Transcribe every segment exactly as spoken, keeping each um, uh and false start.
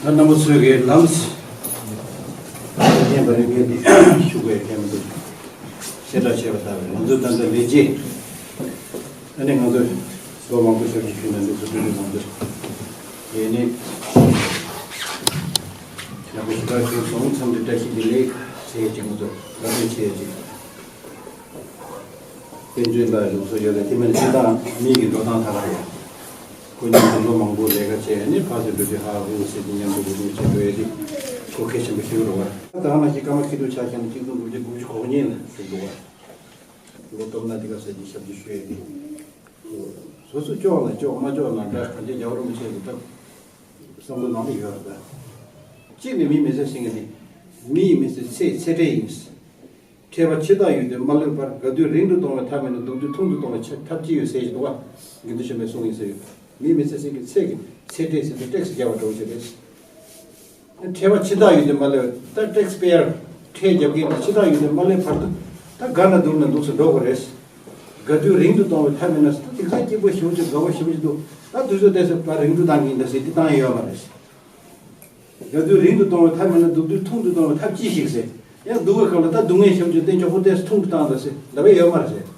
ད་རྣམ་པ་ཚོས་ཀྱི་ལམ་སེང་བརྙན་པར་རིམ་འགན་འདི་ཞུ་དགོས་ཁྱད་མི་འདུག་ཆེ་དྲགས་བྱས་པ་ལྟར་ང་ཚོའི་ད་ལྟ་ལས་བྱེད། ཨ་ནི་ང་ཚོས་ལོ་མང་པོ་ཞབས་ཕྱི་ཞུས་ནས་འདུག་སུ་འགྲོ་དུས་ང་ཚོས་ཡེ་ནས་ཡག་པོ་ཞེ་དྲག་བྱུང་སོང་། འཚམས་འདྲི་བཀྲ་ཤིས་བདེ་ལེགས་ཟེར་གྱི་ང་ཚོ་བཀའ་དྲིན་ཆེ་ཅིག་དཔེ་མཛོད་ལ་ཡོང་སོ་ཡོད་ལ་དེ་མིན་སྤྱི་བཏང་མི་གི་འགྲོ་སྟངས་ཐ་ར་ཡ། ཁོ་གཉིས་ཀྱི་ལོ་མང་པོ་ལས་ཀ་བྱས་ནས་ཕར་ཚུར་འགྲོ་དུས་ཧ་ཧུ་ཟེར་གྱི་མཉམ་དུ་འགྲོ་དུས་བྱེད་དགོས་ཡ་དེ་ཁོ་གལ་ཆེན་པོ་ཞིག་རེད་བ། ད་ང་ཞིག་སྐར་མ་ཁེ་ཏུ་ཆ་བཞག་ན་གཅིག་སྟོང་དགུ་བརྒྱ་དགུ་བཅུ་གོ་གཉིས་ལ་ཞུགས་འདུག་བ། ལོ་སྟོབས་ན་དེ་ག་ས་ཀྱི་ཞབས་ཕྱི་ཞུ་ཡ་དེ། སོ་སོ་ལྕོགས་ན་ལྕོགས་མ་ལྕོགས་ན་འདྲ་གང་ཅི་རྒྱལ་བ་རིན་པོ་ཆེ་གི་ད་བསམ་བློ་ནང་ལ་ཡོད་རེད་ད། གཅིག་ནི་མིའི་མི་ཚེ་ཟེར་མཁན་དེ། མིའི་མི་ཚེ་ཚེ་ཚེ་ཁྲལ་ཡིན། ཁྲལ་པ་ཕྱི་ཐག་ཡོད་དུས་མ་ལོན་པར་དགའ་དུས་རིང་དུ་གཏོང་བའི་ཐབས་མེད་ན་སྡུག་དུས་ཐུང་དུ་གཏོང་བའི་ཆ་ཐབས་ཅི་ཡོད་ཟེར་གྱི་འདུག་བ། དགེ་འདུན་ཆེན་པོས་གསུངས་ཡིན་ཟེར་ཡོད། མིའི་མི་ཚེ་ཟེར་གྱི་ཚེ་གི་ཚེ་ཁྲལ་ཟེར་དུས་ཏེག་སི་རྒྱག་པ་འདྲ་བོ་ཞིག་རེད། ཁྲལ་པ་ཕྱི་ཐག་ཡོད་དུས་མ་ལོན་ད་ཏེག་སི་པེ་ཡར་ཁྲལ་རྒྱབ་མཁན་དེ་ཕྱི་ཐག་ཡོད་དུས་མ་ལོན་བར་དུ་ད་དགའ་ན་སྡུག་ན་འདུག་སེ་འགྲོ་དགོས་རེད། དགའ་དུས་རིང་དུ་གཏོང་བའི་ཐབས་མེད་ན་ད་དེང་སང་སྐྱིད་པོ་ཞེ་པོ་ཅིག་དགའ་པོ་ཞེ་པོ་ཅིག་འདུག་ད་དུས་ཚོད་དེ་ཚོ་ཕར་རིང་དུ་བཏང་གི་ཡིན་ད་ཟེར་དེ་བཏང་ཡ་ཡོད་མ་རེད། དགའ་དུས་རིང་དུ་གཏོང་བའི་ཐབས་མེད་ན་སྡུག་དུས་ཐུང་དུ་གཏོང་བའི་ཐབས་ཅི་ཞིག་ཟེར། ཡང་སྡུག་པའི་སྐབས་ལ་ད་སྡུག་བསྔལ་ཞེ་པོ་ཅིག་བསྟན་ཆོག་པོ་དེ་ཐུང་དུ་བཏང་ད་ཟེར་ལབ་ཡ་ཡོད་མ་རེད་ཟེར།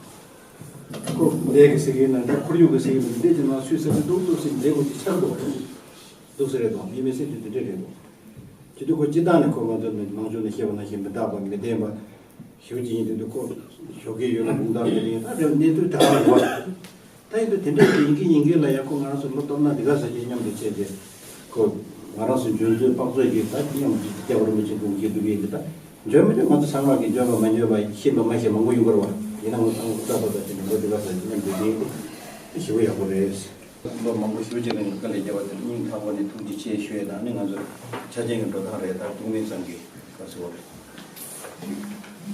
ཁོ་ལས་ཀྱི་ཟེར་གྱི་ཡིན་ན་འདྲ་ཁོར་ཡུག་གི་ཟེར་གྱི་མི་འདུག་འདི་ཅི་ན་སུས་ཟེར་གྱི་འདུག་འདུག་ཟེར་ལས་ཀུན་ཅིག་ཆགས་འདུག་འདུག་ཟེར་རེད་དོ། མི་མི་སེམས་ཅན་དེ་འདྲས་རེད་དོ། དེ་དུས་ཁོ་སྤྱི་བཏང་ནས་ཁོ་ང་ཚོ་ནི་ནང་ཆོས་ནས་བཤད་པ་ནང་བཞིན་མི་རྟག་པ་མི་བདེན་པ་ཞུ་གི་ཡིན། དེ་དུས་ཁོ་ཞོགས་ཀས་ཡོད་ན་དགུང་དག་མི་རིང་ད་རེད་གནས་ཚུལ་དྲག་པ་རེད་བ། ད་ཡིན་དུས་དེ་འདྲས་ཡིན་གྱི་ཡིན་གྱི་ལ་ཡ་ཁོ་ང་རང་ཚོ་ལོ་སྟོབས་ན་འདི་ག་ཟེར་གྱི་མཉམ་དུ་བྱས་ཏེ་ཁོ་ང་རང་ཚོ་འཇོན་ཚོད་དཔག་ཚོད་ཀྱིས་ད་མཉམ་དུ་སྐྱབས་རོགས་མི་བྱེད་དགོངས་ཀྱི་འདུག་ཡིན་གྱི་ད་འཇོན་མི་འཇོན་ང་ཚོ་ཚང་མ་གིས་འཇོན་པ་མ་འཇོན་པ་ཤེས་པ་མ་ཤེས་མང་པོ་ཡོང་གི་རེད་བ། ཡིན་ན་ང་ཚོ་ཚང་མ་ལྟ་ལྟ་བྱས་ནས་ལོ་འདི་ག་ཟེར་གྱི་མཉམ་དུ་བསྡད་ཡིན་དེ་ཞེ་པོ་ཡག་པོ་རེད། ལོ་མང་པོ་ཞེ་པོ་ཅིག་རིང་ལ་དཀའ་ལས་བརྒྱབ་པ་དེར་སྙིང་ཐག་པ་ནས་ཐུགས་རྗེ་ཆེ་ཞུ་ཡས་དང་ནི་ང་ཚོ་ཆ་ཅན་གྱི་འགྲོ་སྟངས་རེད། ད་ཐུགས་མིན་ཙམ་གྱི་ག་ཚོད་རེད།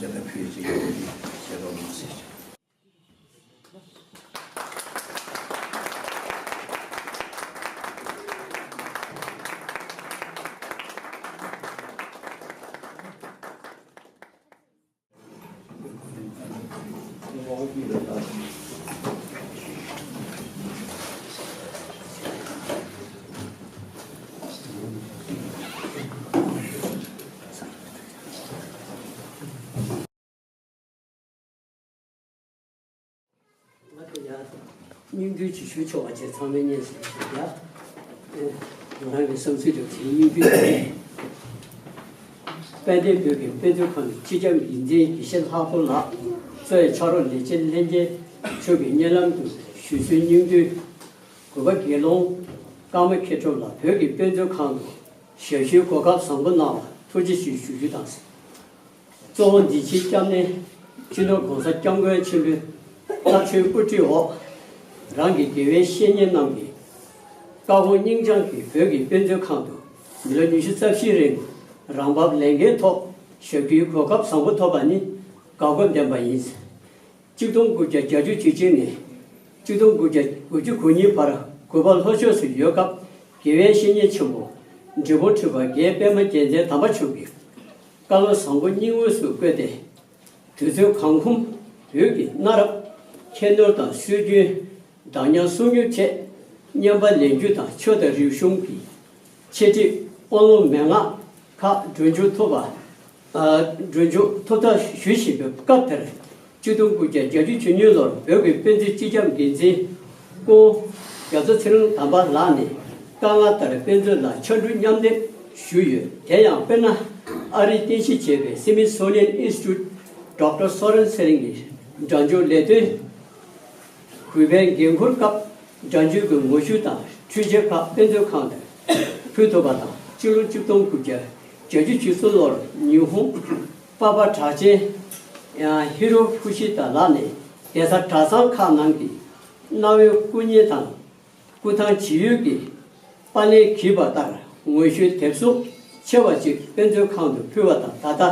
ཇ་ད་ཕུལ་ཡས་ཅིག་ཡོད་དེ་ཞེ་དྲག་མ་ཟེར། སྙིང་བསྡུས་ཅིག་ཞུ་ཆོག་པ་བྱས། ཚང་མས་སྙན་སེང་ཞུ་ཡ། ཨེ། ང་རང་གི་བསམ་ཚུལ་འདྲ་བོ་ཞིག་སྙིང་བསྡུས་ཅིག་དཔལ་ལྡན་བོད་ཀྱི་དཔེ་མཛོད་ཁང་གི་སྤྱི་ཁྱབ་འགན་འཛིན་དགེ་བཤེས་ལྷག་རྡོར་ལགས་གཙོས་ཕྱག་རོགས་ལས་བྱེད་ལྷན་རྒྱས་མཆོག་གི་སྙན་ལམ་དུ་ཞུ་ཚུལ་སྙིང་བསྡུས། གུས་པ་དགེ་སློང་ཀརྨ་མཁས་གྲུབ་ལགས་བོད་ཀྱི་དཔེ་མཛོད་ཁང་དུ་ཞབས་ཞུའི་གོ་སྐབས་བཟང་པོ་གནང་བར་ཐུགས་རྗེ་ཆེ་ཞུ་རྒྱུ་དང་། གཙོ་བོ་འདི་ཕྱིའི་སྐྱབས་གནས་སྤྱི་ནོར་༸གོང་ས་༸སྐྱབས་མགོན་ཆེན་པོའི་མཐར་ཕྱིན་དབུ་ཁྲིད་འོག་རང་གི་དགེ་བའི་བཤེས་གཉེན་རྣམས་ཀྱི་བཀའ་དགོངས་སྙིང་བཅངས་ཀྱིས་བོད་ཀྱི་དཔེ་མཛོད་ཁང་དུ་མི་ལོ་ཉི་ཤུ་རྩ་བཞིའི་རིང་རང་འབབ་ལས་འགན་ཐོག་ཞབས་ཞུའི་གོ་སྐབས་བཟང་པོ་ཐོབ་པ་ནི་དགའ་སྤོབས་ལྡན་པ་ཡིན། གཅིག་སྟོང་དགུ་བརྒྱ་བརྒྱད་ཅུ་ཞེ་གཅིག་ནས་གཅིག་སྟོང་དགུ་བརྒྱ་དགུ་བཅུ་གོ་གཉིས་བར་གུས་པ་ལྷོ་ཕྱོགས་སུ་ཡོད་སྐབས་དགེ་བའི་བཤེས་གཉེན་ཆེན་པོ་འབྲི་གུང་ཁྲི་པ་རྒན་པད་མ་རྒྱལ་མཚན་དམ་པ་མཆོག་གིས་བཀའ་སློབ་བཟང་པོ་སྙིང་དབུས་སུ་བཀོད་དེ། དུས་ཚོད་གང་འཁུམས་བོད་ཀྱི་གནའ་རབས་ཁྱད་ནོར་དང་སྲོལ་རྒྱུན། བདག་ཉར་སྲུང་སྐྱོབ་ཆེད་བརྙན་པར་ལེན་རྒྱུ་དང་ཆོས་དང་རིག་གཞུང་གི་འཆད་ཁྲིད་ཨོ་ལོ་མན་ངག་ཁག་གྲོན་ཆུང་ཐུབ་པ། ཨ། གྲོན་ཆུང་ཐུབ་ཐབས་ཞུ་བཞིན་པའི་སྐབས་དེར་གཅིག་སྟོང་དགུ་བརྒྱ་བརྒྱད་ཅུ་གྱ་གཉིས་ལོར་བོད་ཀྱི་དཔེ་མཛོད་སྤྱི་ཁྱབ་འགན་འཛིན་སྐུ་ངོ་རྒྱ་མཚོ་ཚེ་རིང་དམ་པ་ལགས་ནས་བཀའ་མངགས་ལྟར་དཔེ་མཛོད་ལ་ཕྱར་གྲུ་མཉམ་འདེགས་ཞུས་ཡོད། དེ་ཡང་དཔེར་ན་ཨ་རིར་རྟེན་གཞི་བྱས་པའི་Smithsonian Institute Doctor Soren Serengི་སྒྲ་འཇུག་ལས་དོན་གུས་པའི་འགན་འཁུར་སྐབས་སྒྲ་འཇུག་གི་ངོ་བཤུས་དང་འཕྲུལ་ཆས་ཁག་དཔེ་མཛོད་ཁང་དུ་ཕུལ་ཐུབ་པ་དང་། སྤྱི་ལོ་གཅིག་སྟོང་དགུ་བརྒྱ་བརྒྱད་ཅུ་གྱ་གསུམ་ལོར་ཉི་ཧོང་པ་པ་གྲགས་ཅན་ཧི་རོ་ཧྥུ་ཤི་ད་ལགས་ནས་གདན་ས་གྲྭ་ཚང་ཁག་ནང་གི་གནའ་བོའི་སྐུ་བརྙན་དང་། སྐུ་ཐང་ཇི་ཡོད་ཀྱི་པར་ལེན་བགྱིས་པ་ལྟར་ངོ་བཤུས་དེབ་གཟུགས་ཆེ་བ་ཅིག་དཔེ་མཛོད་ཁང་དུ་ཕུལ་བ་དང་། ད་ལྟ་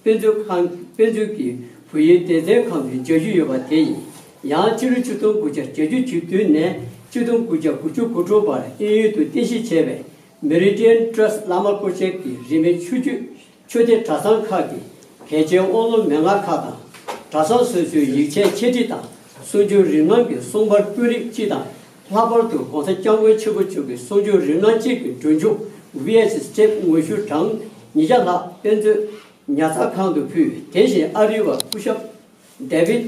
དཔེ་མཛོད་ཁང་། དཔེ་མཛོད་ཀྱི་བོད་ཡིག་སྡེ་ཚན་ཁང་དུ་མཇལ་རྒྱུ་ཡོད་པ་དེ་ཡིན། ཡང་སྤྱི་ལོ་ཆིག་སྟོང་དགུ་བརྒྱ་བརྒྱད་ཅུ་གྱ་བདུན་ནས་ཆིག་སྟོང་དགུ་བརྒྱ་དགུ་བཅུ་གོ་དྲུག་བར་དབྱིན་ཡུལ་དུ་རྟེན་གཞི་བྱས་པའི་Meridian Trust བླ་མ་སྐུ་མཆེད་ཀྱི་རིས་མེད་ཆོས་བརྒྱུད་ཆོས་སྡེ་གྲྭ་ཚང་ཁག་གི་གལ་ཆེའི་ཨོ་ལོ་མན་ངག་ཁག་དང་། གྲྭ་ཚང་སོ་སོའི་ཡིག་ཆའི་འཆད་ཁྲིད་དང་གསུང་ཆོས་རིགས་ལམ་གྱི་གསུང་པར་དཔོན་རིགས་སྤྱི་དང་། ལྷག་པར་དུ་༸གོང་ས་༸སྐྱབས་མགོན་ཆེན་པོ་མཆོག་གི་གསུང་ཆོས་རིགས་ལམ་སྤྱི་གི་གྲོས་འཇུག་ ཝི་ཨེ་སི་སི་ཊེམ་ངོ་བཤུས་གྲངས་ཉིས་བརྒྱ་ལྷག་དཔེ་མཛོད་ཉར་ཚགས་ཁང་དུ་ཕུལ། དེ་བཞིན་ཨ་རིའི་བ་སྐུ་ཞབས་David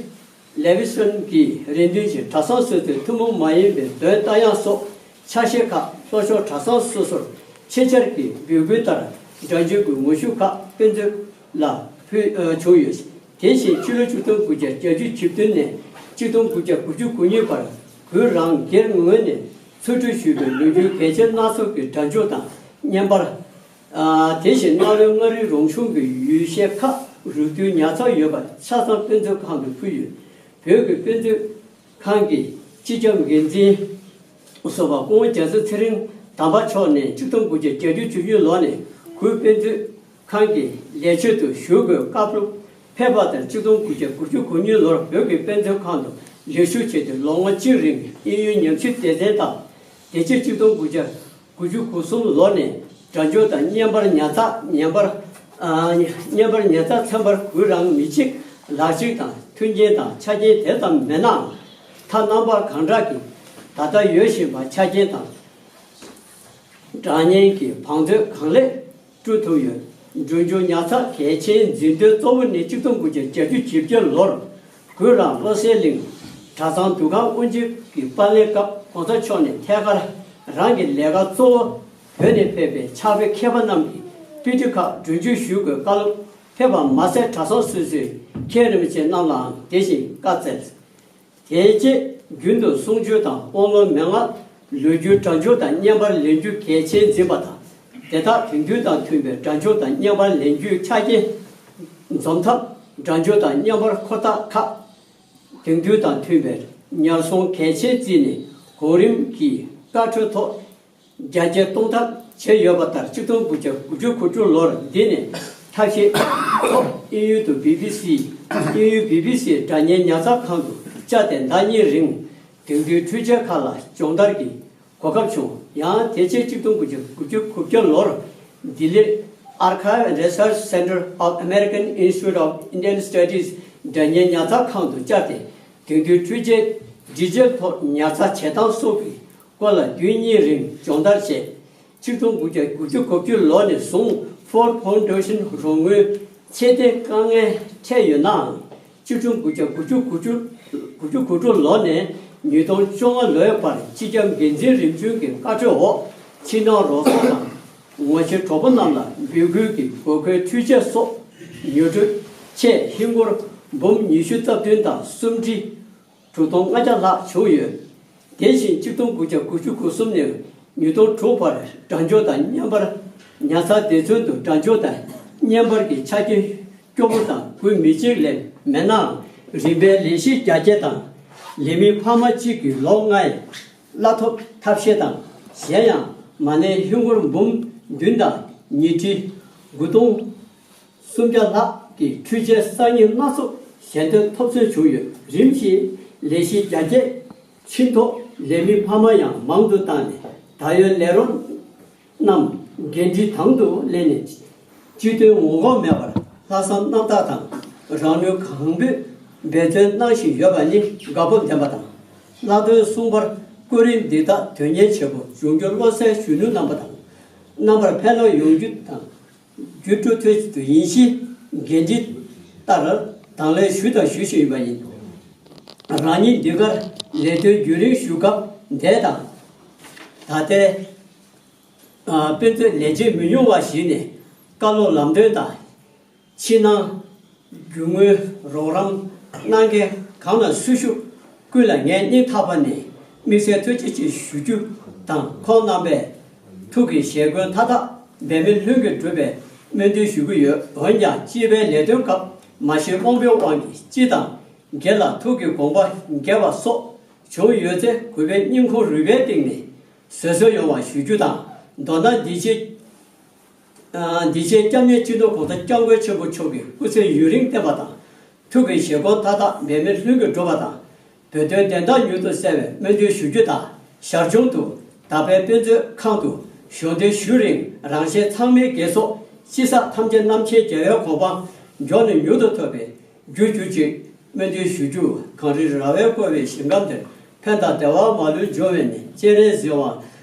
Levison གྱིས་རེ་འདུན་བཞིན་གྲྭ་ཚང་སོ་སོའི་ཐུན་མོང་མ་ཡིན་པའི་འདོན་རྟ་དབྱངས་སོགས་ཆ་ཤས་ཁག་ལྷོ་ཕྱོགས་གྲྭ་ཚང་སོ་སོར་ཆེད་བཅར་གྱིས་འབོད་སྐུལ་ལྟར་སྒྲ་འཇུག་གི་ངོ་བཤུས་ཁག་དཔེ་མཛོད་ལ་ཕུལ་ཨ་བྱུང་ཡོད། དེ་བཞིན་ཕྱི་ལོ་ཆིག་སྟོང་དགུ་བརྒྱ་བརྒྱད་ཅུ་གྱ་བདུན་ནས་ཆིག་སྟོང་དགུ་བརྒྱ་དགུ་བཅུ་གོ་གཉིས་བར་གུས་རང་སྒེར་ངོས་ནས་འཚོ་སྡོད་ཞུས་པའི་ལོ་རྒྱུས་གལ་ཆེན་སྣ་ཚོགས་ཀྱི་སྒྲ་འཇུག་དང་བརྙན་པར། ཨ་དེ་བཞིན་སྔ་ལོའི་མངའ་རིས་རོང་ཆུང་གི་ཡུལ་གཞན་ཁག་རུ་བསྡུས་ཉར་ཚགས་ཡོད་པ་ཆ་ཚང་དཔེ་མཛོད་ཁང་དུ་ཕུལ་ཡོད། བོད་ཀྱི་དཔེ་མཛོད་ཁང་གི་སྤྱི་ཁྱབ་འགན་འཛིན་ཟུར་པ་སྐུ་ངོ་རྒྱ་མཚོ་ཚེ་རིང་དམ་པ་མཆོག་ནས་ཆིག་སྟོང་དགུ་བརྒྱ་བརྒྱད་ཅུ་གྱ་བརྒྱད་ལོ་ནས་གུས་དཔེ་མཛོད་ཁང་གི་ལས་བྱེད་དུ་ཞུགས་དགོས་སྐབས་ལུགས་ཕེབས་པ་ལྟར་ཆིག་སྟོང་དགུ་བརྒྱ་དགུ་བཅུ་གོ་གཉིས་ལོར་བོད་ཀྱི་དཔེ་མཛོད་ཁང་དུ་ལས་ཞུགས་བྱས་ཏེ་ལོ་ངོ་གཅིག་རིང་དབྱིན་ཡུལ་ཉམས་ཞིབ་སྡེ་ཚན་དང་། དེ་རྗེས་ཆིག་སྟོང་དགུ་བརྒྱ་དགུ་བཅུ་གོ་གསུམ་ལོ་ནས་སྒྲ་འཇུག་དང་བརྙན་པར་ཉར་ཚགས་བརྙན་པར་ཨ་བརྙན་པར་ཉར་ཚགས་ཚན་པར་གུས་རང་མི་གཅིག་ལག་གཅིག་དང་མཐུན་རྐྱེན་དང་ཆ་རྐྱེན་དེ་ཙམ་མེད་ནའང་ཐ་རྣམ་པ་གང་དྲག་གིས་ད་ལྟ་ཡོད་བཞིན་པ་ཆ་རྐྱེན་དང་སྒྲ་བརྙན་གྱི་བང་མཛོད་གང་ལེགས་བསྐྲུན་ཐུབ་ཡོད། སྒྲ་འཇུག་ཉར་ཚགས་གལ་ཆེན་འཛིན་དོན་གཙོ་བོ་ནི་ཆིག་སྟོང་དགུ་བརྒྱ་བརྒྱད་ཅུ་གྱ་བརྒྱད་ལོར་གུས་རང་བློ་གསལ་གླིང་གྲྭ་ཚང་འདུ་ཁང་དབུ་འབྱེད་ཀྱི་པར་ལེན་སྐབས་གོང་ས་མཆོག་ནས་ཐད་ཀར་རང་གི་ལས་ཀ་གཙོ་བོ་བོད་ནས་ཕེབས་པའི་ཕྱག་དཔེ་མཁས་པ་རྣམས་ཀྱི་དཔེ་ཁྲིད་ཁག་སྒྲ་འཇུག་ཞུ་དགོས་བཀའ་སློབ་ཕེབས་པ་མ་ཟད་གྲྭ་ཚང་སོ་སོའི་མཁན་རིན་པོ་ཆེ་རྣམས་ལའང་དེ་བཞིན་བཀའ་སྩལ། དེ་རྗེས་རྒྱུན་དུ་གསུང་ཆོས་དང་དཔོན་སློབ་མན་ངག་ལོ་རྒྱུས་སྒྲ་འཇུག་དང་བརྙན་པར་ལེན་རྒྱུ་གལ་ཆེན་འཛིན་པ་དང་། དེ་དག་དེང་དུས་དང་མཐུན་པའི་སྒྲ་འཇུག་དང་བརྙན་པར་ལེན་རྒྱུའི་ཆ་རྐྱེན་འཛོམས་ཐབས། སྒྲ་འཇུག་དང་བརྙན་པར་འཁོར་ཐག་ཁག་དེང་དུས་དང་མཐུན་པའི་ཉར་སྲུང་གལ་ཆེན་བརྩིས་ནས་གོང་རིམ་གྱི་བཀའ་འཁྲོལ་ཐོག་རྒྱ་སྐྱེད་གཏོང་ཐབས་བྱས་ཡོད་པ་ལྟར་ཆིག་སྟོང་དགུ་བརྒྱ་དགུ་བཅུ་གོ་དྲུག་ལོར་འདི་ནས་ཐབས་ཤེས་ཐོག་དབྱིན་ཡུལ་དུ་བི་བི་སི་དབྱིན་ཡུལ་བི་བི་སིའི་སྒྲ་བརྙན་ཉར་ཚགས་ཁང་དུ་བཅར་ཏེ་ཟླ་གཉིས་རིང་དེང་དུས་འཕྲུལ་ཆས་ཁག་ལ་སྦྱོང་བརྡར་གྱི་གོ་སྐབས་བྱུང་། ཡང་དེ་རྗེས་ཆིག་སྟོང་དགུ་བརྒྱ་དགུ་བཅུ་གོ་བརྒྱད་ལོར་ལྡི་ལིར་Archive and Research Center of American Institute of Indian Studies སྒྲ་བརྙན་ཉར་ཚགས་ཁང་དུ་བཅར་ཏེ་དེང་དུས་འཕྲུལ་ཆས་ཌི་ཇི་ཊལ་ཐོག་ཉར་ཚགས་བྱེད་སྟངས་སོགས་ཀྱི་སྐོར་ལ་དུས་གཉིས་རིང་སྦྱོང་བརྡར་བྱས། ཆིག་སྟོང་དགུ་བརྒྱ་དགུ་བཅུ་གོ་བཅུ་ལོ་ནས་བཟུང་Ford Foundation རོགས་དངུལ་ཚད་ལྡན་དཀའ་ངལ་འཕྲད་ཡོད་ནའང་། ཆིག་སྟོང་དགུ་བརྒྱ་དགུ་བཅུ་གོ་དྲུག་ལོ་ནས་ཉིས་སྟོང་བཅོ་ལྔ་ལོའི་བར་སྤྱི་ཁྱབ་འགན་འཛིན་རིམ་བྱོན་གྱི་བཀའ་འཁྲོལ་འོག་ཕྱི་ནང་རོགས་ཚོགས་དང་ངོ་ཤེས་གྲོགས་པོ་རྣམས་ལ་འབོད་སྐུལ་གྱི་དགོས་མཁོའི་འཕྲུལ་ཆས་སོགས་ཉོ་སྒྲུབ་ཆེད་ཧིན་སྒོར་འབུམ་ཉི་ཤུ་རྩ་བདུན་དང་སུམ་ཁྲི་དྲུག་སྟོང་ལྔ་བརྒྱ་ལྷག་བྱུང་ཡོད། དེ་བཞིན་ཆིག་སྟོང་དགུ་བརྒྱ་དགུ་བཅུ་གོ་གསུམ་ནས་ཉིས་སྟོང་དྲུག་བར་སྒྲ་འཇུག་དང་བརྙན་པར་ཉར་ཚགས་སྡེ་ཚན་དུ་སྒྲ་འཇུག་དང་བརྙན་པར་གྱི་ཆ་རྐྱེན་སྐྱོ་པོ་དང་གུས་མི་གཅིག་ལས་མེད་ནའང་རིམ་པས་ལས་གཞི་རྒྱ་སྐྱེད་དང་ལས་མི་འཕར་མ་གཅིག་གིས་ལོ་ལྔའི་གླ་ཐོབ་ཐབས་ཤེས་དང་གཞན་ཡང་མ་གནས་ཧིན་སྒོར་འབུམ་བདུན་དང་ཉིས་ཁྲི་དགུ་སྟོང་སུམ་བརྒྱ་ལྷག་གི་འཕྲུལ་ཆས་གསར་རྙིང་སྣ་ཚོགས་ཞལ་འདོན་ཐོབ་ཚོད་བྱུང་ཡོད། རིམ་བཞིན་ལས་གཞི་རྒྱ་སྐྱེད་ཕྱིན་ཐོག་ལས་མི་འཕར་མ་ཡང་མང་དུ་བཏང་ནས་ད་ཡོད་ལས་རོགས་རྣམས་འགན་འཁྲི་དང་དུ་ལེན་ནས་སྤྱི་དོན་ངོ་ལྐོག་མེད་པར་ལྷག་བསམ་རྣམ་དག་དང་རང་ནུས་གང་ཕོད་འབད་བརྩོན་གནང་བཞིན་ཡོད་པ་ནི་དགའ་སྤོབས་ལྡན་པ་དང་། བླ་རྡོའི་གསུང་པར་སྐུ་རིམ་འདི་དག་དོན་གཉེར་བྱེད་པོ་འབྱུང་འགྱུར་བློ་གསལ་གཞོན་ནུ་རྣམ་པ་དང་རྣམ་པར་ཕན་ཐོགས་ཡོང་རྒྱུ་དང་། རྒྱུ་སྤྲོད་ཐུབ་ཏུ་ཡིན་ཞེས་འགན་འཁྲི་ལྟར་དང་ལེན་ཞུས་དང་ཞུ་བཞིན་ཡོད་པ་ཡིན། རང་ཉིད་འདི་གར་ལས་དོན་རྒྱུན་རིང་ཞུ་སྐབས་འདས་དང་། ད་ལྟའི་ཨ་དཔེ་མཛོད་ལས་བྱེད་མི་ཉུང་བ་ཞིག་ནས་བཀའ་སློབ་ལམ་སྟོན་དང་། ཕྱི་ནང་རྒྱུ་དངུལ་རོགས་རམ་གནང་མཁན་གང་ལ་སུ་ཞུགས་ཀུན་ལ་ངས་སྙིང་ཐག་པ་ནས་དམིགས་བསལ་ཐུགས་རྗེ་ཆེ་ཞུ་རྒྱུ་དང་། ཁོང་རྣམ་པའི་ཐུགས་ཀྱི་བཞེད་དགོངས་མཐའ་དག་འབད་མེད་ལྷུན་གྱིས་གྲུབ་པའི་སྨོན་འདུན་ཞུ་གི་ཡོད། འོན་ཀྱང་སྤྱི་པའི་ལས་དོན་སྐབས་མ་ཤེས་རྨོངས་པའི་དབང་གིས་སྤྱི་དང་སྒེར་ལ་ཐུགས་ཀྱི་དགོངས་པ་འགལ་བ་སོགས་བྱུང་ཡོད་ཚེ་གུས་པས་སྙིང་ཁོང་རུས་པའི་གཏིང་ནས་བཟོད་གསོལ་ཡོང་བ་ཞུ་རྒྱུ་དང་། མདོར་ན་འདི་ཕྱི་འདི་ཕྱིའི་སྐྱབས་གནས་སྤྱི་ནོར་༸གོང་ས་༸སྐྱབས་མགོན་ཆེན་པོ་མཆོག་གི་སྐུ་ཚེ་ཡུན་རིང་བརྟན་པ་དང་། ཐུགས་ཀྱི་བཞེད་དགོངས་མཐའ་དག་འབད་མེད་ལྷུན་གྱིས་འགྲུབ་པ་དང་། བོད་དོན་བདེན་མཐའ་མྱུར་དུ་གསལ་བའི་སྨོན་འདུན་ཞུ་རྒྱུ་དང་། ཞར་བྱུང་དུ་དག་པའི་དཔེ་མཛོད་ཁང་དུ་ཞལ་འདོན་ཞུ་རིང་རང་གཞན་ཚང་མའི་དགེ་ཚོགས་སྤྱི་བསགས་ཐམས་ཅད་རྣམ་མཁྱེན་རྒྱལ་བའི་གོ་འཕང་མགྱོགས་ནས་མྱུར་དུ་ཐོབ་པའི་རྒྱུར་གྱུར་ཅིག་སྨོན་འདུན་ཞུ་རྒྱུ། གངས་རི་ར་བས་བསྐོར་བའི་ཞིང་ཁམས་འདིར་ཕན་དང་བདེ་བ་མ་ལུས་འབྱུང་བའི་གནས། སྤྱན་རས་གཟིགས་དབང་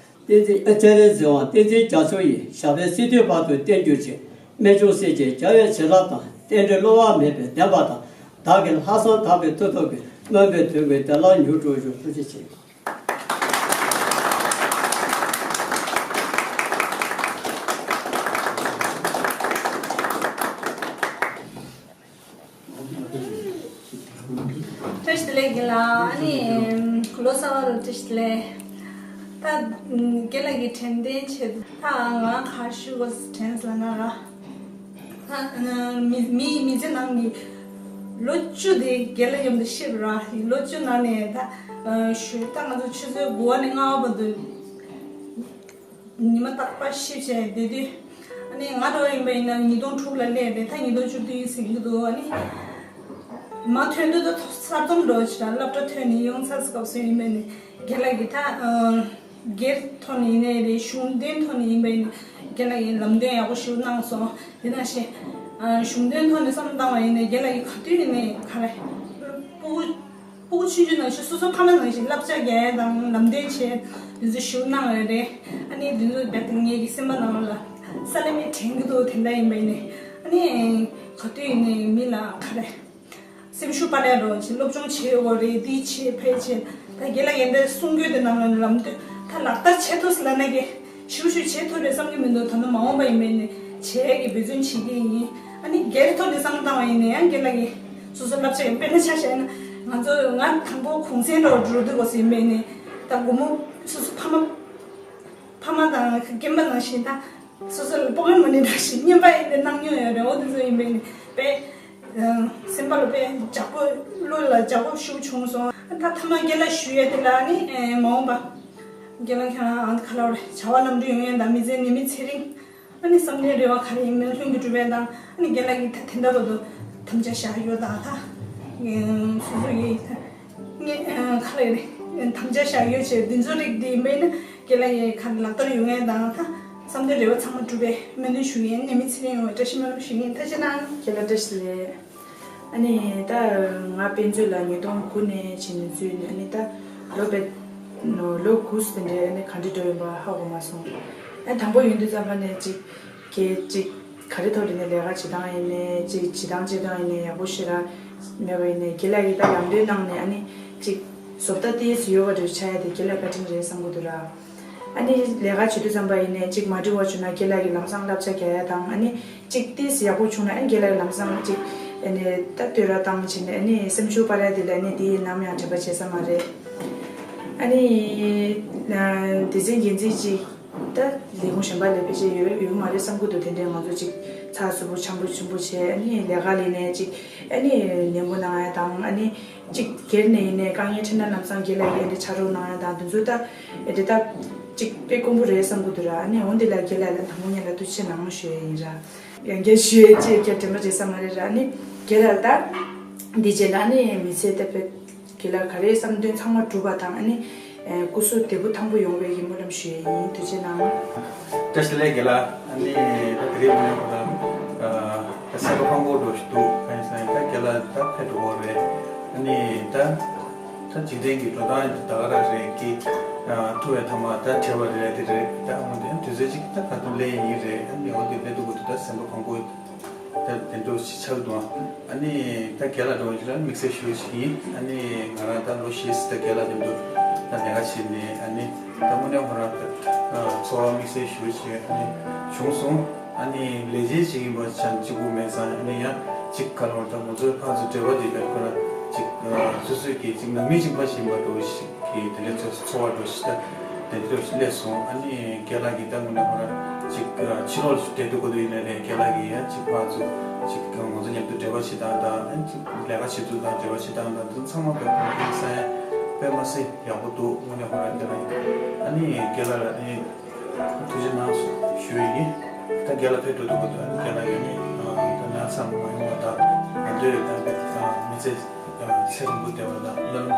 བསྟན་འཛིན་སྤྱན་རས་གཟིགས་དབང་བསྟན་འཛིན་རྒྱ་མཚོ་ཡི་ཞབས་པད་སྲིད་མཐའི་བར་དུ་བརྟན་གྱུར་ཅིག། རྨད་བྱུང་སྲས་ཀྱི་རྒྱལ་བའི་བྱིན་རླབས་དང་རྟེན་འབྲེལ་བསླུ་བ་མེད་པའི་བདེན་པ་དང་། བདག་གི་ལྷག་བསམ་དག་པའི་མཐུ་སྟོབས་ཀྱིས་སྨོན་པའི་དོན་ཀུན་བདེ་བླག་མྱུར་འགྲུབ་ཤོག། ཐུགས་རྗེ་ཆེ། བཀྲ་ཤིས་བདེ་ལེགས་རྒན་ལགས། ཨ་ནི་ལོ་གསར་པ་ལ་བཀྲ་ཤིས་བདེ་ལེགས། ད་རྒན་ལགས་ཀྱི་དྲན་རྟེན་ཆེད་དུ་ད་ང་ག་ཞུ་དགོས་དྲན་ལ་ན་ར། ད་མི་མི་མི་ཚེ་ནང་གི་ལོ་བཅུ་དེ་རྒན་ལགས་མཉམ་དུ་བཤད་པ་ར། ལོ་བཅུ་ནང་ནས་ད་ཞུ་ད་ང་ཚོ་ཆུ་ཚོད་དགུ་པ་ནས་ལྔ་པ་བར་དུ། ཉི་མ་རྟག་པར་ཤི་བྱས་བསྡད་དུས། ཨ་ནི་ང་འདྲ་བ་ཡིན་པ་ཡིན་ན་ཉིས་སྟོང་དྲུག་ལ་སླེབས་པས། ད་ཉིས་སྟོང་བཅུ་བདུན་ཟིན་གྱི་འདུག། ཨ་ནི་མ་ཐོན་དུས་ད་གསར་རྩོམ་འདྲ་བོ་ཅིག་ལ་སློབ་གྲྭ་ཐོན་ནས་ཡོང་ཚར་སྐབས་སུ་ཡིན་པས་ནི་རྒན་ལགས་ཀྱིས་ད་སྒེར་ཐོག་ནས་ཡིན་ནའི་རེད། གཞུང་དོན་ཐོག་ནས་ཡིན་པ་ཡིན་ན་རྒན་ལགས་ཀྱིས་ལམ་སྟོན་ཡག་པོ་ཞིག་གནང་སོང་། དེ་ནང་བཞིན་གཞུང་དོན་ཐོག་ནས་བསམ་བློ་བཏང་བ་ཡིན་ན་རྒན་ལགས་ཀྱིས་ག་དུས་ཡིན་ནའི་ག་རེ་སྤུ་གུ། སྤུ་གུ་ཆུང་ཆུང་ནང་བཞིན་སོ་སོ་ཕ་མ་ནང་བཞིན་བསླབ་བྱ་རྒྱག་ཡ་དང་ལམ་སྟོན་བྱེད་དེ་ཚོ་ཞུ་གནང་ཡོད་རེད། ཨ་ནི་དེ་ཚོ་རྦད་དེ་ངེད་ཀྱི་སེམས་པ་ནང་ལ་ས་ལེ་མེ་དྲན་གྱི་འདུག། དེ་འདྲ་ཡིན་པ་ཡིན་ནས་ཨ་ནི་ག་དུས་ཡིན་ནའི་མི་ལ་ག་རེ་སེམས་ཤུགས་སྤར་ཡ་འདྲ་བོ་བྱེད། སློབ་སྦྱོང་བྱེད་དགོས་རེད། འདི་བྱེད་ཕེ་བྱེད། ད་རྒན་ལགས་ཀྱིས་འདི་གསུང་རྒྱུ་དེ་ནང་ལ་ལམ་སྟོན་ད་ལག་བསྟར་བྱེད་ཐུབ་ཟེར་ལབ་ན་གི་ཞུ་ཞུ་བྱེད་ཐུབ་རེད་བསམ་གྱི་མི་འདུག། ད་ནི་མ་འོངས་པ་ཡིན་པས་ནི་བྱེད་ཡས་ཀྱི་འབད་བརྩོན་བྱེད་ཀྱི་ཡིན། ཨ་ནི་སྒེར་ཐོག་ནས་བསམ་བློ་བཏང་བ་ཡིན་ན་ཡང་རྒན་ལགས་ཀྱིས་སོ་སོ་བསླབ་བྱ་ཡིན། དཔེར་ན་ཆ་བཞག་ན་ང་ཚོ་ང་དང་པོ་གུང་སེང་འགྲོ་འགྲོ་དུས་སྐབས་སུ་ཡིན་པས་ནི་ད་སྒོར་མོ་སོ་སོ་ཕ་མ་ཕ་མ་དང་རྒན་པ་ནང་བཞིན་ད་སོ་སོ་ལ་སྤོ་ལོ་མ་ནི་འདྲ་ཞིག་རྔན་པ་ཡིན་ཏེ་གནང་མྱོང་ཡོད་རེད། འོ་དེ་ཚོ་ཡིན་པས་ནི་དཔེ་སེམས་པ་ལ་དཔེ་འཇགས་པོ་བློ་ལ་འཇགས་པོ་ཞིག་བྱུང་སོང་། ད་ཐ་མ་རྒན་ལགས་ཞུ་ཡས་དེ་ལ་ནི་མ་འོངས་པ་རྒན་ལགས་ཁྱེད་རང་ག་ལ་བར་བྱ་བ་ལམ་འགྲོ་ཡོང་ཡས་དང་མི་ཚེ་ནད་མེད་ཚེ་རིང་། ཨ་ནི་བསམ་དོན་རེ་བ་ག་རེ་ཡིན་མིན་ལྷུན་གྱིས་གྲུབ་པའི་དང་། ཨ་ནི་རྒན་ལགས་ཀྱིས་ད་དེ་འདྲ་བར་དུ་དམ་བཅའ་བཞག་ཡོད་དང་ད་སོ་སོ་ཡིས་ད་ངས་ག་རེ་རེད་དམ་བཅའ་བཞག་ཡོད་ཅེས་འདི་ཚོ་རིགས་འདི་ཡིན་པས་ན་རྒན་ལགས་ཀྱིས་ག་རེ་ལག་བསྟར་ཡོང་ཡས་དང་ད་བསམ་དོན་རེ་བ་ཚང་མ་འགྲུབ་པའི་སྨོན་འདུན་ཞུ་ཡིན། ནད་མེད་ཚེ་རིང་ཡོང་བའི་བཀྲ་ཤིས་སྨོན་ལམ་ཞུ་ཡིན། ཐུགས་རྗེ་གནང་། རྒན་ལགས་བཀྲ་ཤིས་བདེ་ལེགས། ཨ་ནི་ད་ང་དཔེ་མཛོད་ལ་ཉིས་སྟོང་དགུ་ནས་བྱས་ནས་འཛུལ་ནས་ཨ་ནི་ད་ལོ་བེད་ལོ་དགུ་ཙམ་འདྲ་ཨ་ནི་ག་འདྲ་འགྲོ་ཡིན་པ་ཧ་གོ་མ་སོང་། ཨ་དང་པོ་ཡོང་དུས་ཙམ་པ་ནས་ཅིག་གེ་ཅིག་ག་རེ་ཐོག་ནས་ལས་ཀ་བྱེད་སྟངས་ཡིན་ནའི་ཅིག་བྱེད་སྟངས་བྱེད་སྟངས་ཡིན་ནའི་ཡག་པོ་ཞེ་དྲག་མེད་པ་ཡིན་ནའི་རྒན་ལགས་ཀྱིས་ད་ལམ་སྟོན་གནང་ནས་ཨ་ནི་ཅིག་བཟོ་ལྟ་ཏོག་ཙམ་ཡོད་པ་འདྲ་ཆགས་ཡ་དེ་རྒན་ལགས་བཀའ་དྲིན་རེད་བསམ་གྱི་འདུག་ར། ཨ་ནི་ལས་ཀ་བྱེད་དུས་ཙམ་པ་ཡིན་ནའི་ཅིག་མ་འགྲིག་པ་བྱུང་ན་རྒན་ལགས་ཀྱིས་ལམ་སང་བསླབ་བྱ་རྒྱག་ཡ་དང་ཨ་ནི་ཅིག་ཏོག་ཙམ་ཡག་པོ་བྱུང་ན་ཨ་ནི་རྒན་ལགས་ལམ་སང་ཅིག་ཨ་ནི་ད་བསྟོད་ར་བཏང་བྱས་ནས་ཨ་ནི་སེམས་ཤུགས་སྤར་ཡ་དེ་ལ་ཨ་ནི་དེ་ནམ་ཡང་དྲན་པ་བརྗེད་ས་མ་རེད། ཨ་ནི་སྡེ་ཚན་འགན་འཛིན་ཅིག་ད་ལས་ཁུངས་གཞན་པ་ལ་ཕལ་ཆེར་ཡོད་ཡོད་མ་རེད་བསམ་གྱི་འདུག། དེ་འདྲའི་ང་ཚོ་ཅིག་ཚགས་ཚུད་པོ་འཆམ་པོ་ཆུང་པོ་བྱས་ཨ་ནི་ལས་ཀ་ལས་ནས་ཅིག་ཨ་ནི་ནན་པོ་གནང་ཡ་དང་ཨ་ནི་ཅིག་སྒེར་ནས་ཡིན་ནའི་དཀའ་ངལ་འཕྲད་ན་ལམ་སང་རྒན་ལགས་ཀྱིས་ཨ་ནི་ཕྱག་རོགས་གནང་ཡ་དང་དེ་ཚོ་ད་ཨེ་འདྲ་ད་ཅིག་དཔེ་དཀོན་པོ་རེད་བསམ་གྱི་འདུག་ར། ཨ་ནི་འོན་ཏེ་ལ་རྒན་ལགས་ལ་དང་པོ་ཉིད་ལ་ཐུགས་རྗེ་ཆེ་གནང་ཞུ་ཡ་ཡིན་ར། ཡང་བསྐྱར་ཞུ་ཡས་ཅིག་བསྐྱར་དྲན་པ་བརྗེད་ས་མ་རེད་ར། ཨ་ནི་རྒན་ལགས་ད་འདི་རྗེས་ལ་ཨ་ནི་མི་ཚེ་ལྟ་བུ་རྒན་ལགས་ག་རེ་བསམ་དོན་ཚང་མ་འགྲུབ་པ་དང་ཨ་ནི་སྐུ་གཟུགས་བདེ་པོ་ཐང་པོ་ཡོང་བའི་གི་སྨོན་ལམ་ཞུ་ཡས་ཡིན། ཐུགས་རྗེ་གནང་། བཀྲ་ཤིས་བདེ་ལེགས་རྒན་ལགས། ཨ་ནི་ད་དེ་རིང་ངོ་ལ་ད་སེམས་པ་ཕངས་པོ་འགྲོ་ཞིག་འདུག། གང་ཡིན་ཟེར་ན་ད་རྒན་ལགས་ད་ཕེབས་འགྲོ་གི་རེད། ཨ་ནི་ད་ད་འཇིག་རྟེན་གྱི་འགྲོ་སྟངས་འདི་ད་ག་རང་རེད་ཀི། ཐུག་པའི་ཐ་མ་ད་བྲེལ་བ་རེད་དེ་རེད། ད་འོན་ཏེ་དུས་ཚོད་ཅིག་ད་ག་ཚོད་སླེབས་ཡིན་རེད། ཨ་ནི་འོ་དེ་དཔེ་སྡུག་པོ་འདུག། ད་སེམས་པ་ཕངས་པོ་ད་དེ་འདྲ་ཞིག་ཆགས་འདུག། ཨ་ནི་ད་རྒན་ལགས་འགྲོ་བ་ཞིག་ལ་དམིགས་བསལ་ཞུ་ཞིག་ཡིན། ཨ་ནི་ང་རང་ད་ལོ་བཞི་ཙམ་ད་རྒན་ལགས་མཉམ་དུ་ད་ལས་ཀ་བྱས་ནས་ཨ་ནི་ད་དངོས་གནས་ཁོ་རང་ད་ཚོར་བ་དམིགས་བསལ་ཞུ་ཞིག་ཨ་ནི་བྱུང་སོང་། ཨ་ནི་ལས་བྱེད་ཅིག་ཡིན་པ་ཆ་གཅིག་པུ་མེད་ཙང་ཨ་ནི་ཡང་གཅིག་ག་ལོར་ད་ང་ཚོའི་ཕར་ཚུར་འབྲེལ་བ་དེ་བས་ཁོ་རང་གཅིག་སོ་སོའི་གི་གཅིག་ནང་མི་གཅིག་པ་ཞིག་ཡིན་པ་འདྲ་བོ་ཞིག་གི་དེ་འདྲའི་ཚོ་ཚོར་བ་འདྲ་བོ་ཞིག་ད་དེ་འདྲ་བོ་ཞིག་སླེབས་སོང་། ཨ་ནི་རྒན་ལགས་ཀྱིས་ད་དངོས་གནས་ཁོ་རང་གཅིག་ཕྱི་ལོགས་ལ་བསྡད་དུས་གོ་དུས་ཡིན་ན་རེད། རྒན་ལགས་ཀྱིས་ཡང་གཅིག་ཕར་ཚུར་གཅིག་ང་ཚོ་མཉམ་དུ་འབྲེལ་བ་བྱེད་སྟངས་དང་ཨ་ནི་གཅིག་ལས་ཀ་བྱེད་ཚུལ་དང་འབྲེལ་བ་བྱེད་སྟངས་དང་དེ་ཚང་མ་དཔེ་ཁོང་ཁྲོའི་ས་ཡ་དཔེ་མ་སྲིད་ཡག་པོ་འདུག། དངོས་གནས་ཁོ་རང་རྒན་ལགས་ཡིན། ཨ་ནི་རྒན་ལགས་ལ་ཨ་ནི་ཐུགས་རྗེ་གནང་ཞུ་ཡི་ཡིན། ད་རྒན་ལགས་ཕེབས་འགྲོ་དུས་སྐབས་དུ་རྒན་ལགས་ཀྱིས་ནི་ད་ན་ཚ་མ་ཡོང་བ་དང་ང་ཚོའི་ད་མི་ཚེ་ཚེ་རིང་པོ་བདེ་བ་དང་སྨོན་ལམ་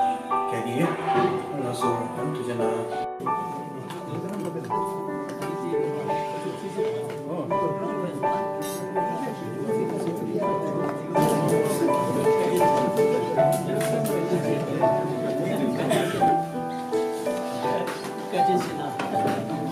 རྒྱག་གི་ཡིན། ལགས་སོ། ཐུགས་རྗེ་གནང་། བཀའ་དྲིན་ཆེ་གནང་།